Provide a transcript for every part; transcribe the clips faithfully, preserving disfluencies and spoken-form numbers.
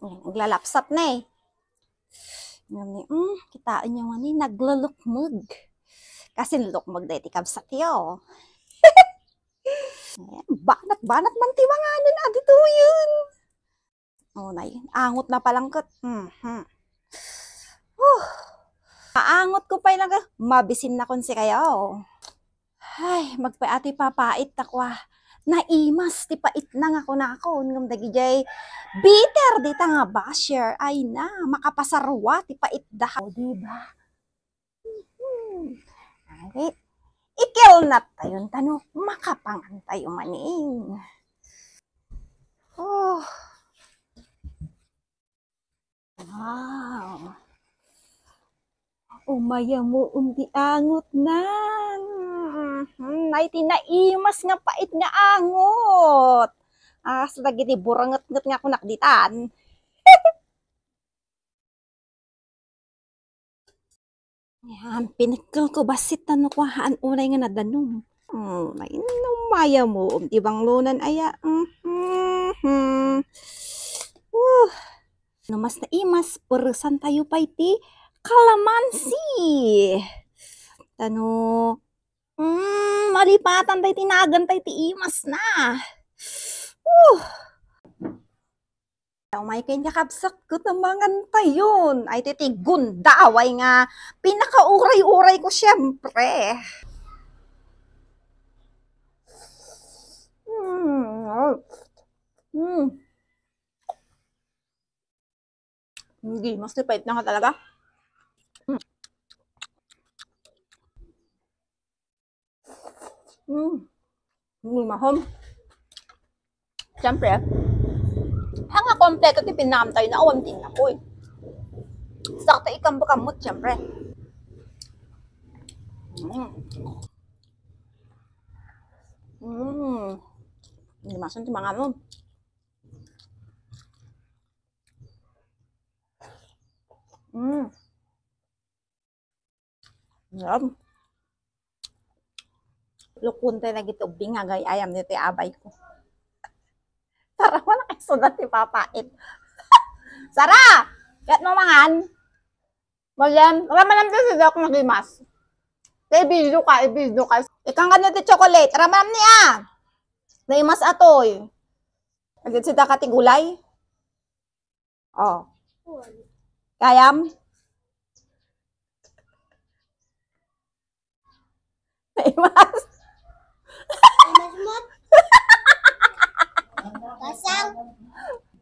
Naglalapsat na eh. Ngem ni, hmm, kitaenyo nga ni, naglulukmeg. Kasin lukmeg daytoy kabsatyo. Ayan, banat-banat man ti manganen, aditoyen. Oh, nay, angot na palan ket. Mhm. Huh. Aangot ko pay lang, mabisin na kon sikayo. Ay, magpay-, ati papait ta kua. Naimas ti paitna nga kunakon, ngem dagidiay bitter dita nga basher. Ay na, makapasarua ti paitda. O, di ba? Hmm. Ay, ikilnat tayon, tano makapangan tayo manin. Oh. Wow. Umayamuom ti angotnan. Mhm. Ay, ti naimas nga pait nga angot. As dagiti burangetnget nga kunak ditan. Ayan, pinikkel ko bassit ta no kuahaan unay nga nadanom. Hmm, ay, no, mayamuom ti banglonan aya. Mhm. Uh. No mas naimas, peresan tayo pay ti kalamansi. Tano, mm, malipatan tayo ti nagan tayo ti imas na. Uh. Umay ken kakabsat ko ta mangan tayon. Ay, ti, ti gundaway nga pinakauray-uray ko, siyempre. Mm. Mm. Hindi, mas lipait na nga talaga. Mm. Mm. Hindi mahom. Siyempre, haan nga kompleto ti pinamtay na awan ti napoy. Sakto ikambo-kamot, siyempre. Mm. Mm. Hindi masun ti manganom. Mm. Ayan. Lukon tayo lagi ti ubbing nga gayayam ditoy abay ko. Para man nakasuda ti papait. Sara! Ket mo mangan? Mayan, ramanan ti sida ko magimas. Kay video ka, i-video ka. Ikang kanya ti chocolate, ramanan niya. Naimas atoy. Agad sida ka ti gulay. Oh. Kayam? Naimas. Imas mo? Gasang.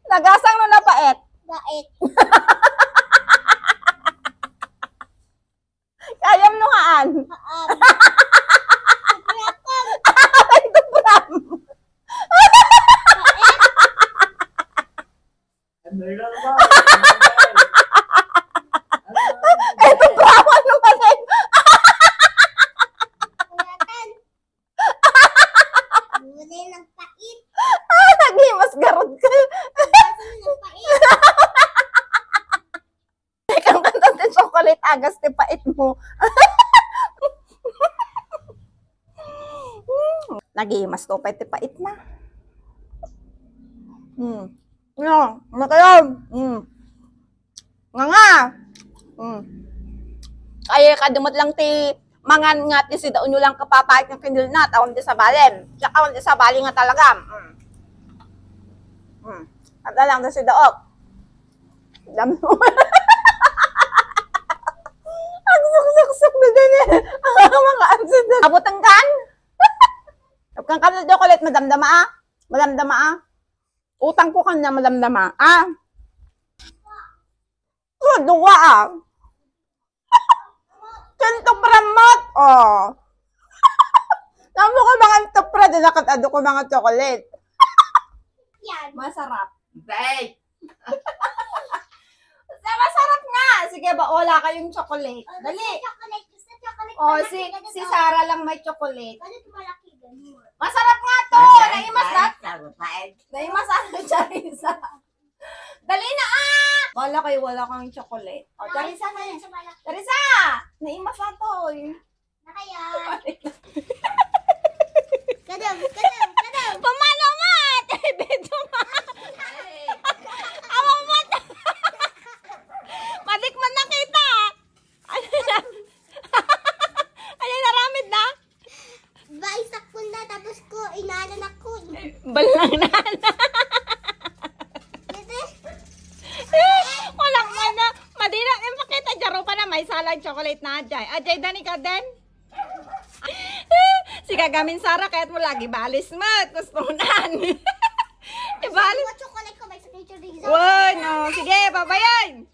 Nagasang no napaet. Paet. Kayam no haan. Haan. Ay, tupram. Ito, brawan naman eh. Ngunit ang pait. Ah, nagimas garod ka. Ang pait. Ikang kanta ti chocolate, agas ti pait mo. Nagimas ko pay ti pait na. Hmm. No, ano kayo? Hmm. Nga nga. Hmm. Ay, kadumot lang ti mangan nga ti sidaon nyo lang kapapait nga kinilnat. Awan ti sabali. Siya awan ti sabali nga talaga. Hmm. Hmm. At lang ti sidaok. Dam-, ang suksuksak na din eh. Ang mga ansa na. Abot ang kan? Abot ang kan na chocolate, madamdama ah. Madamdama ah. Utang ko kanya, madamdama ah. Oh, duwa ah. Ken tupram met, oh. Namo ko mangan tupra, di na ket adu ko mangan chocolate. Yan. Masarap. Bay! Sa masarap nga! Sige ba, wala kayong chocolate. Oh, dali. Gusto chocolate. Gusto chocolate. Oh, malaki si, ganun, si oh. Sarah lang may chocolate. Ganun malaki, ganun. Masarap nga to! Ay, ay, naimas ay, na? Sarah, ay. Naimas na, Charissa. Dali na, ah! Wala kayo, wala kang chocolate. O, ay, Charissa na yun. Chocolate. Charissa! Naimas na to, eh. Nakaya. Kadam, kadam, kadam. Pamano, Mat? Ay, Beto, Mat. Awa, Mat. Balang na. Wala ka na. Madina, yung pakita, jaro pa na, may salang chocolate na, ajay. Ajay, dani ka din? Si Kagamin Sara, kaya't mo lagi balis mo. Gusto nan. Ibalis. Chocolate ko, may signature design. Wow, no. Sige, babayan.